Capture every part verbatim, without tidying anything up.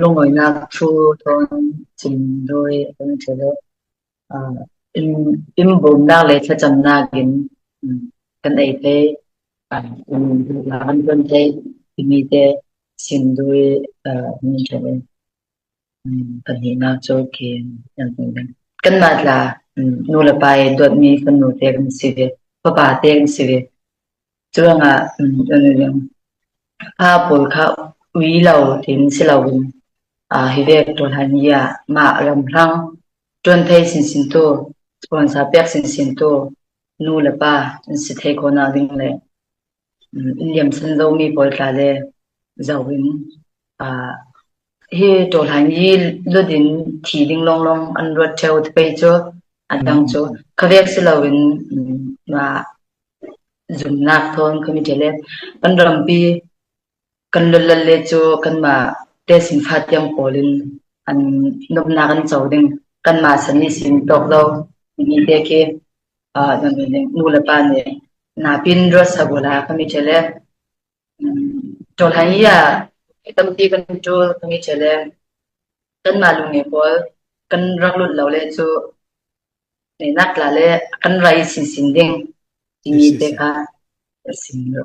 lungawinak thu thawn sim dui kan ṭheh lo. Aa, in, in bawmnak le thlacamnak in, um, kan ei thei, aa, in kan ṭuan thei timi te sim dui, aa, kan ṭheh lo. Um, pahnihnak cu khi, um, kanmah tla, um, nu le pa i dawtmi fanu te kan si ve, fapa te kan si ve. Curuangah, um, um, um, pa pawl kha ui lo tiin si loin, aa, hi vek ṭuanhan i ah mah ramhlang ṭuan thei sinsin tu, sponsor pek sinsin tu nu le pa an si thei khawhnak ding le, um, in liamsan zomi pawl tla le zoh in, aa, hi ṭawhlan i lut in thi ding lawnglawng an ruat ṭheu ti pei cu a dang cu kha vek si loin, um, mah zumnak thawn kan i ṭheh le kan rampi kan lawlal le cu kanmah te sinfa tiang pawl in an nopnak an co ding, kanmah san i sin tawk lo timi te khi, aa, nu le pa nih napi in ruat sak uhla kan i ṭheh le, um, ṭawhlan i ah tampi kan ṭul kan i ṭheh le kanmah lungni pawl kan rak lut lo le cu neinak tla le kan rai sinsin ding timi te kha a sim lo.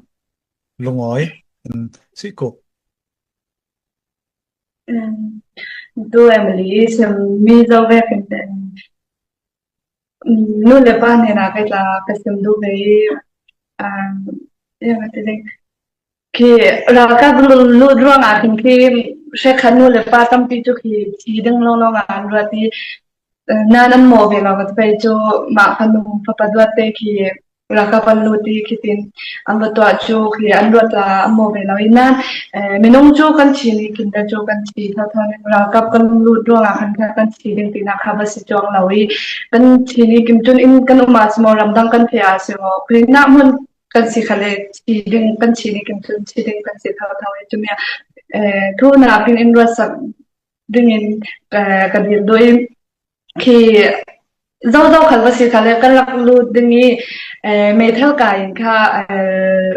Lungawi, um, si ko. Um, tu Emily sim mi zo ve kan te. Um, nu le pa neinak tla ka sim duh ve i, um, ya, ka ti ding. Khi ralkap lut ruangah khin khi hrekkhat nu le pa tampi cu khi thi ding lawnglawng ah an ruat i, eh, nan an mawh ve lo ka ti pei cu mah fanu fapa duat te khi ralkap an lut i khi tin an va tuah cu khi an ruat la an mawh ve lo i nan, eh, minung cu kan thi ni kim te cu kan thi thotho ning ralkap kan lut ruangah khan kha kan thi ding tinak kha va si cuang lo i kan thi ni kim cun in kan um ah si maw ramdang kan feh ah si maw khi nak hmun kan si kha le thi ding kan thi ni kim cun thi ding kan si thotho i cumi ah, eh, thu nakin in ruatsak dingin, eh, ka dir duh i khi zozo khal va si kha le kan rak lut ding i, eh, meithal kai in kha, eh,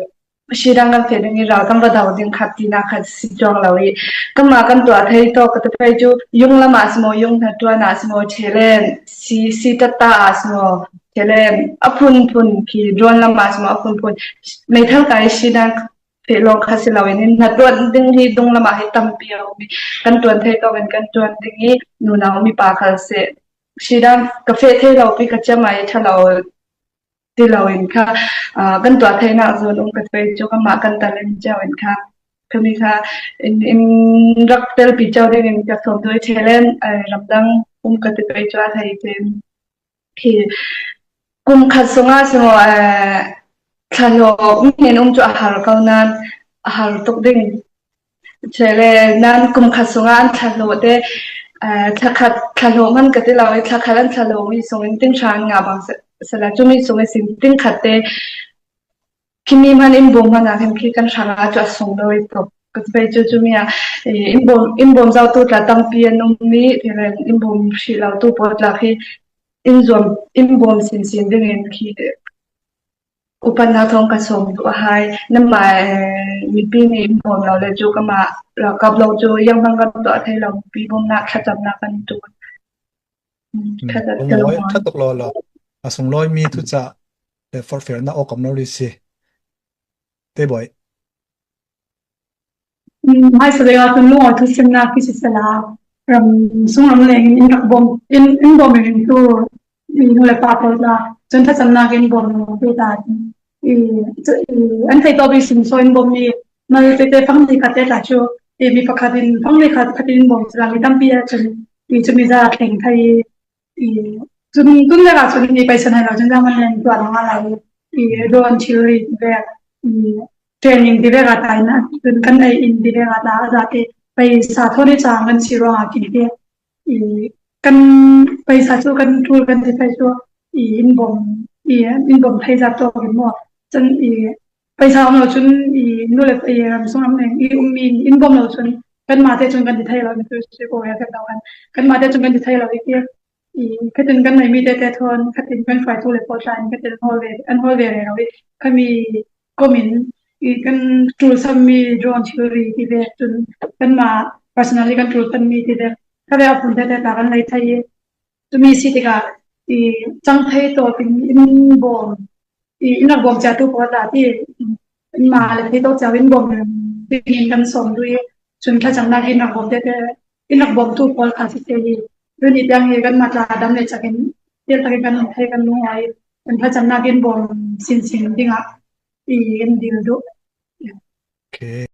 si dang kan feh ding i ral kan va do ding kha tinak kha si cuang lo i kanmah kan tuah thei tawk ka ti pei cu yung lam ah si maw yung hnaṭuan ah si maw ṭheh le si, si tatta ah si maw ṭheh le a phunphun khi drone lam ah si maw a phunphun meithal kai si dang feh lawng kha si loin in hnaṭuan ding hi dung lam ah hi tampi a um i kan ṭuan thei tawk in kan ṭuan ding i nunau mipa khal seh si dang ka feh thei lo pi ka cem ah i ṭha lo ti lo in kha, aa, kan tuah theinak zawn um ka ti pei cu kanmah kan talent cio in kha khami kha in, in rak telpi cio ding in ka sawm duh i ṭheh le, eh, ramdang um ka ti pei cu a thei te khi kum khat sungah si maw, eh, thlahlawh mi nih um cu a har ko nan a har tuk ding. Ṭheh le nan kum khat sungah an thlahlawh te, eh, thla khat thlahlawh hman ka ti lo i thla khat an thlahlawh mi sungin ting hra an ngah bang seh, sehla cumi sung i sin ting khat te khimi hman in bawm hman ah khin khi kan hrang ah cu a sung lo i tuk ka ti pei cu cumi ah, eh, in bawm, in bawm zotu tla tampi an um i, in bawm hrih lo tu pawl tla khi in zuam, in bawm sinsin dingin khi upatnak thawng ka sawm duh a hai. Nanmah, eh, mipi nih in bawm lo le cu kanmah ralkap lo cu zianghman kan tuah thei lo, mipi bawmnak thlacamnak kan tuk. Hmm, hmm, ṭha tak, lungawi, ṭha tak law law. A sunglawi mi thucah le forhfialnak awk om lo rih si. Te bawi. Hmm, hmaisa deuh ah cun lungawi thusimnak khi si sehla, ram sung ram leng in rak bawm, in, in bawm in tu, i nu le pa pawl tla, cun thlacamnak in bawm lo tu ta, i, cu, i, an thei tawp i sumsaw in bawm i, mal tete fangli khat te tla cu, i, mi pakhat in fangli khat, khat in bawm sehla mi tampi ah cun, i, cumi zat thleng thei i, i, cun, cun vek ah cun i paisa nai lo cun zang man leng tuah lo nga lai i, i, drone thilri ti vek, i, training ti vek ah tai na, cun kan ei in ti vek ah ta, a zate paisa thawn i cang kan si ruangah khin te, i, kan paisa cu kan ṭul kan ti thei cu, i, in bawm, i, in bawm thei zat tawk in maw? Cun, i, paisa um lo cun i nu le i ram sung ram leng i ummi in bawm lo cun kanmah te cun kan ti thei lo, mi tu si ko he kan lo kan kanmah te cun kan ti thei lo i ti i khatin kan neimi te te thawn khatin kan hruaitu le pawl tla in khatin hawl ve, an hawl ve rero i khami kom in i kan ṭul sammi drone thilri ti ve cun kanmah personally kan tul kan mi ti de, ka ve a phun te te ta kan lei thei i, tumi si tika i chang thei to tin in bom i in a bom cha tu ko ta ti in ma le thei to cha in bom tin in kan som du i, chun thlachamna in a bom te te in a bom tu ko ka si te i, tu ni tang i kan ma ta dam le chakin tel takin kan thei kan nu ai, kan thlachamna in bom sin sin dinga i in dil du. Okay.